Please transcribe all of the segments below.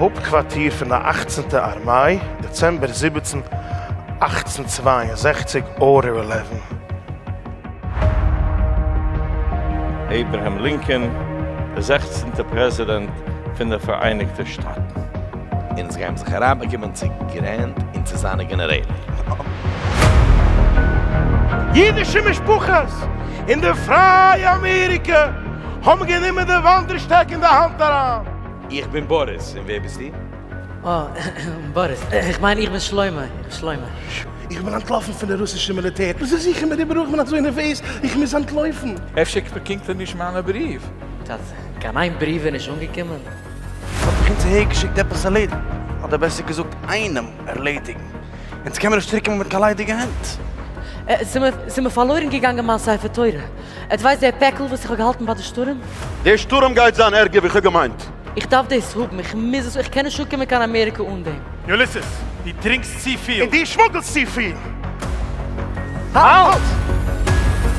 הויפטקווארטיר פון די אכצנטע ארמיי, דעצעמבער 17, 1862, Order eleven. אברהם לינקאן, דער זעכצנטער פרעזידענט פון די פאראייניגטע שטאטן. אונז גייען זיך אריינבאקומען צו גרענט און צו זיינע גענערעלער. אידישע משפחות אין די פרייע אמעריקע האבן גענומען די וואנדער-שטעק אין די האנט אריין. איך בין באריס, און ווער ביסטו? אה, באריס, איך מיין איך בין שלמה, שלמה. איך בין אנטלאפן פון די רוסישע מיליטער, זיי זוכן מיר איבעראל, איך בין אזוי נערוועז, איך מוז אנטלויפן. אפשר באקומט ער נישט מיינע בריוו? טאטע, קיין איין בריוו איז נישט אנגעקומען? האט מיך אונז אהער געשיקט עפעס ערלעדיגן, אדער בעסער געזאגט איינעם ערלעדיגן, אונז קען מיר נישט צוריק קומען מיט קיין ליידיגע הענט. ס'איז מיר פארלוירן געגאנגען מיין ספר תורה. עטס ווייסט דער פעקל וואס איך האב געהאלטן ביי די שטורעם? דער שטורעם גייט זיין ערגער ווי כ'האב געמיינט. איך דארף דאס האבן, איך מוז עס, איך קען נישט אנקומען קיין אמעריקע אן דעם. יוליסעס, דו טרינקסט צופיל. און דו שמוגלסט צופיל. האלט!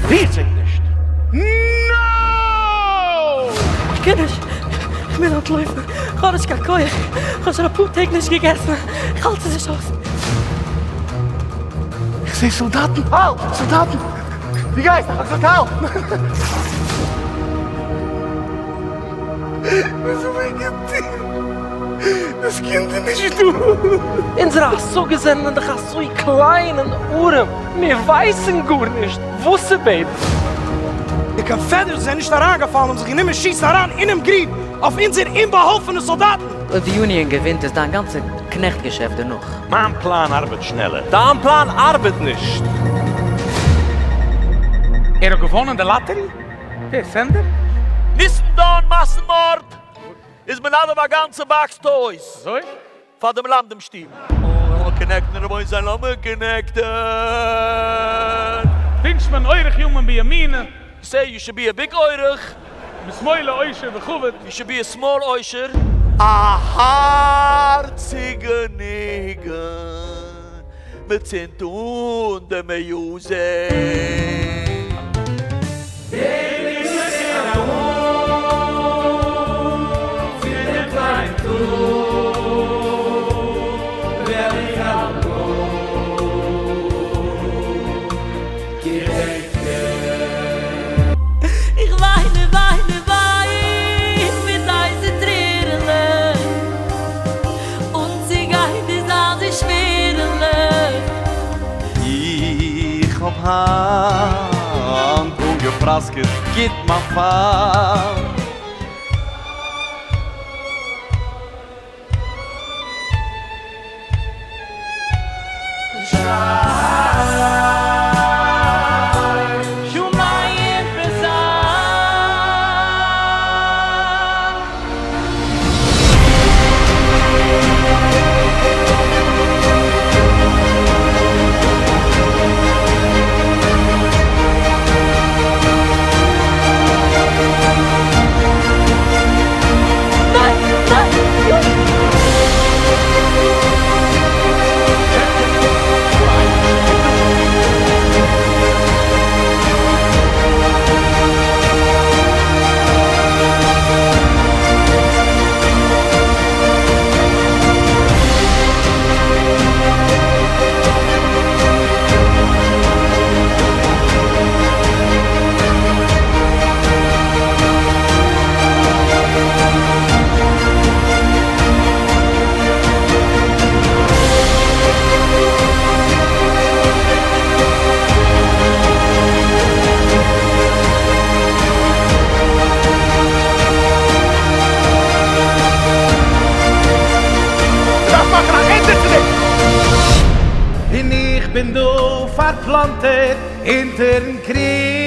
רירט זיך נישט! נאו! איך קען נישט! איך מוז אנטלויפן! איך האב נישט קיין כח! איך האב שוין אפאר טעג נישט געגעסן! איך האלט עס נישט אויס! איך זע סאלדאטן! האלט! סאלדאטן! דו גייסט! איך האב געזאגט האלט! וואס האב איך געטון? דאס קינד איז נישט דא! אונזערע השגות זענען דאך אזוי קליין און ארעם, מיר ווייסן גארנישט וואס צו בעטן. די Confederates זענען נישט אריינגעפאלן האבן זיך גענומען שיסן אריין אינעם גריב אויף אונזער אומבאהאלפענע סאלדאטן. אויב די יוניאן געווינט איז דיין גאנצע קנעכט געשעפט דערנאך. מיין פלאן ארבעט שנעלער. דיין פלאן ארבעט נישט. ער האט געוואונען די לאטערי? ווער? סענדער? ניסן דאן מאסן מארד איז מנדב א גאנצע box toys אזוי? פאר דעם מלמדים שטוב. לאמיר connect ן רבותי לאמיר connect ן. ווינטשט מען אורך ימים בימינה. Say you should be a big אורך. משמאלה עושר וכבוד. You should be a small עושר. א הארציגע ניגון, מ'צינדט אן די music. איך וויין און וויין און וויין מיט הייסע טרערעלעך, אנצוגיין איז אזוי שווערעלעך. איך האב היינט אנגעפראסקעט גוט מיין פאן. מ'דארף מאכן א ענדע צו דעם! און איך בין דא פארפלאנטערט אונטערן קריג.